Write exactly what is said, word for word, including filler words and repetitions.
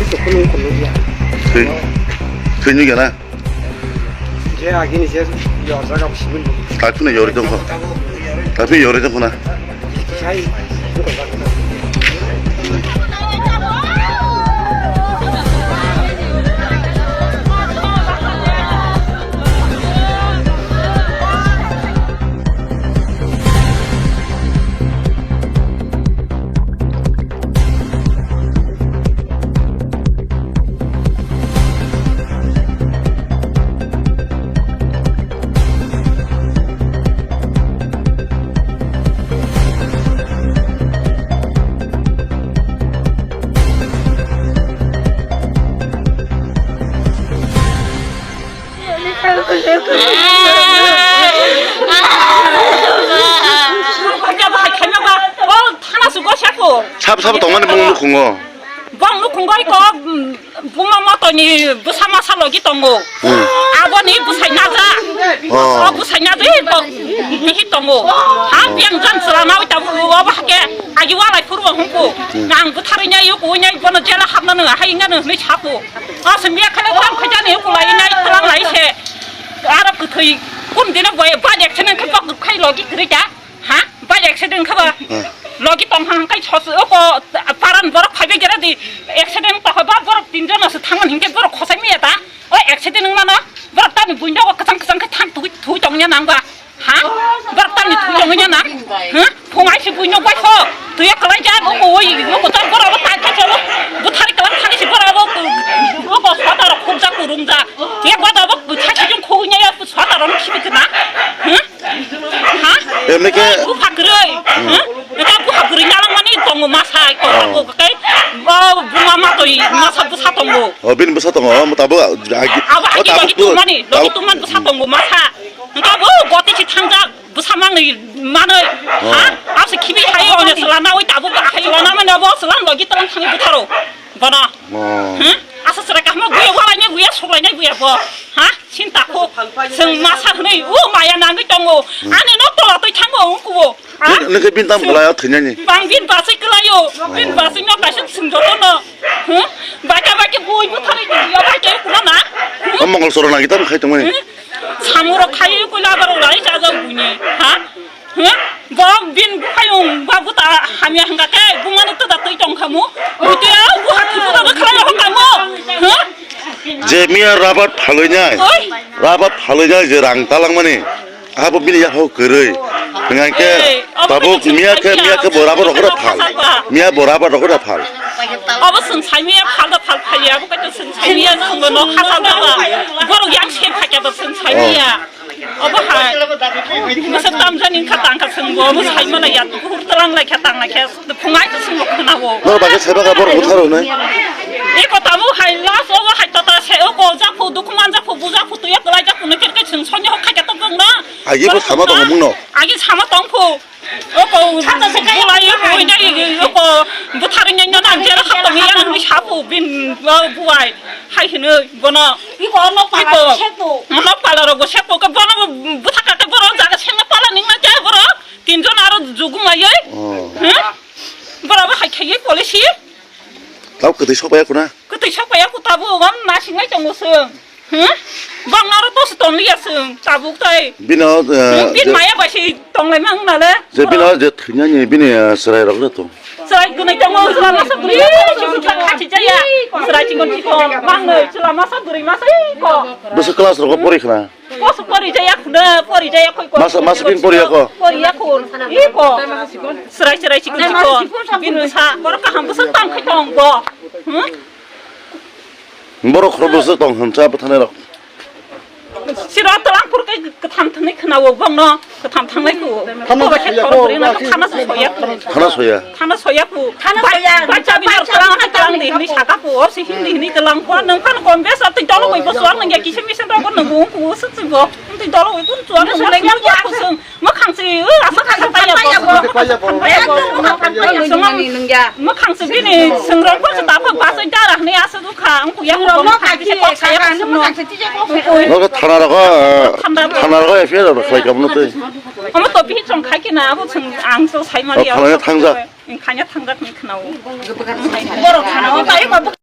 Thwi-, thwini gana? Je agini je yorjak abo sibil. Takno yori tongkho. Takno yori tongkho na? Sai. Sabo, sabo tongmani bung nukhungo. Bong nukhungo iko, mm, buma matoni bwsa masa logi tongo. Hmm. Aboni bwsai naja. Oh. O bwsai naja iko, bihi tongo. Ha, biang jan srana oi tabu, obo hake, agi walai phuru hungku. Hmm. Nang bwtharwi nai, yuku nai, bono jela hapna nang, hai nang, nang, nai sapu. Aswk miya khala tang khaijani ukulai nai tlang lai se. Aro kwthwi kun dino bai ba accident khai bok khai logi kwrwi ta. Ha? Ba accident khaba. Hmm. Logi tong hang kai chos oko paran borok phaibe gera di accident ta ba borok tinjon asu thangon hingke borok khosai miya ta. O accident wngmano borok tani buindo kwchang kwchang khe thang thui thui tongya nang ba. Ha? Borok tamni thwi tongwi na? Ha? Phung ai se buino bai kho. Twi ya kwlai ja bo ko oi, bo ko ta borok bo ta khe chalo. Bo thari kwlai thani se borok bo ko, bo ko sota rok khuk ja kurung ja. Ya bo da bo tha si jung khuk nya ya sota rok khibi na. Ha? Ha? Emne ke bu phakroi. Ha? Ka bu phakroi na lang mani tongo masa ko ko kai. Bo bu ma ma toi masa bu sa tongo. O bin bu sa tongo, mo ta bo agi. Abo o agi ta logi bu tu mani, logi tu man bu sa tongo masa. Hingke bo goti si thangjak bwsa manwi manwi. Oh. Ha? Ase khibi hai o ne sela na oi tabuk hai o na mane bo sela logi talang thangwi butharo. Bono. Oh. Hmm? Asa sera kahmo guya walai ne guya suklai ne guya bo. Ha? Sinta ko seng masa hwnwi o maya nangwi tongo. Hmm. Ani no tola toi thango ungkubo. Ha? Nang ke bin tam belai o thwinani. Bang bin basai kelayo. Bin basai no kaisa sung joto no. Hmm? Bacha bacha bui buthari yo bacha kuna na. Hmm? O mongol soro nagi tam khai tongmani. Hmm? Samurok khai kula barok lai chaja buini. Ha? Hmm? Bo bin bukhayung babu ta hamya hangka ke bumani to da tui tong khamu. Bui to ya bu hatu to da khalai ho kamo. Hmm? Je miya rabat phaloi nai. Oi. Rabat phaloi nai je rang talang mani. Abo bini yakhao kwrwi. Hingke tabuk miya khe, miya khe borabot rokora phal. Miya borabot rokora phal. Abo sung sai miya phal da phal phal ya, abo kaito sung sai miya sung no khasal da ba. Borok yang se phakya da sung sai miya. Abo hai. Masa tamjani kha tangkha sung bo, abo sai mana ya, hur talang lai kha tang lai kha. Phungai to sung khna bo. Nor bagwi seba ka bor butharo nai. Eko tamo hai last o hai tata se o ko ja phu dukhu man ja phu bu ja phu tu ya kwlai ja phu no ker ke sung sonyo khai ka to bang na. Agi bo sama tong mung no. Agi sama tong phu. O ko bulai o ko ina o ko buthar ina na na jera kha tong ya ni sa phu bin buai. Hai hino bono. Iko no pala se tu. No pala ro go se ko bono buthar ka te bono jaga se na pala ning na ja boro. Tinjon aro jugum ayoi. Oh. Huh? Borok bo hai khaiwi policy. Tau kwtwi sok paiya kuna? Kwtwi sok paiya ku tabuk, obo nasingai tongo chwng. Huh? Bang aro tosi tonliya chwng, tabuk tai. Bino, eh, hmm, bin je maya bai si tonglai mang nale. Je bino je thwinani bini, eh, chwrai rok le tong. Chwrai gwnwi tongo, chwla masa gwnwi tongo, chwla khachi jaya. Chwrai chikon chikon, mangnwi, chwla masa gwnwi masa iko. Bwswk class rogo pori khna? Koso pori jaya khuna, pori jaya khoi ko. Masa, masa pin pori ako? Pori ako. Iko. Serai serai chikon chikon. Bin sa, borok kaham bwswk tang khai tong bo. Hmm? Borok khoro bwswk tong hwn cha bwthanai rok. Siro twlang pur kai kwtham thani khna wo bong no, kwtham thanglai ku. Thana soya ko, thana soya. Thana soya. Thana soya pu. Thana soya. Bai, bai chabi nor tlang hai tlang di hini saka pu, or si hindi hini tlang ko, nang pan kon bes, twi dolo bai bo suang nang ya kisa misa dolo nang bo, bo sut si bo. Twi dolo bai kun suang nang ya pu sung. Makhang si, uh, asa khang sa taya bo. Taya bo. Makhang si bini sung rong ko sa ta pa ba sa dara hini asa du kha, ang ku ya ko makhang si ko saya sung. Nogo thana rogo, thana rogo F I R rok khlai kamu twi. Omo to bihik chong khai khe na, abo chwng ang so sai mani. O, thana thangja. Khanya thangjak ni khna o. Borok thana o tai ma.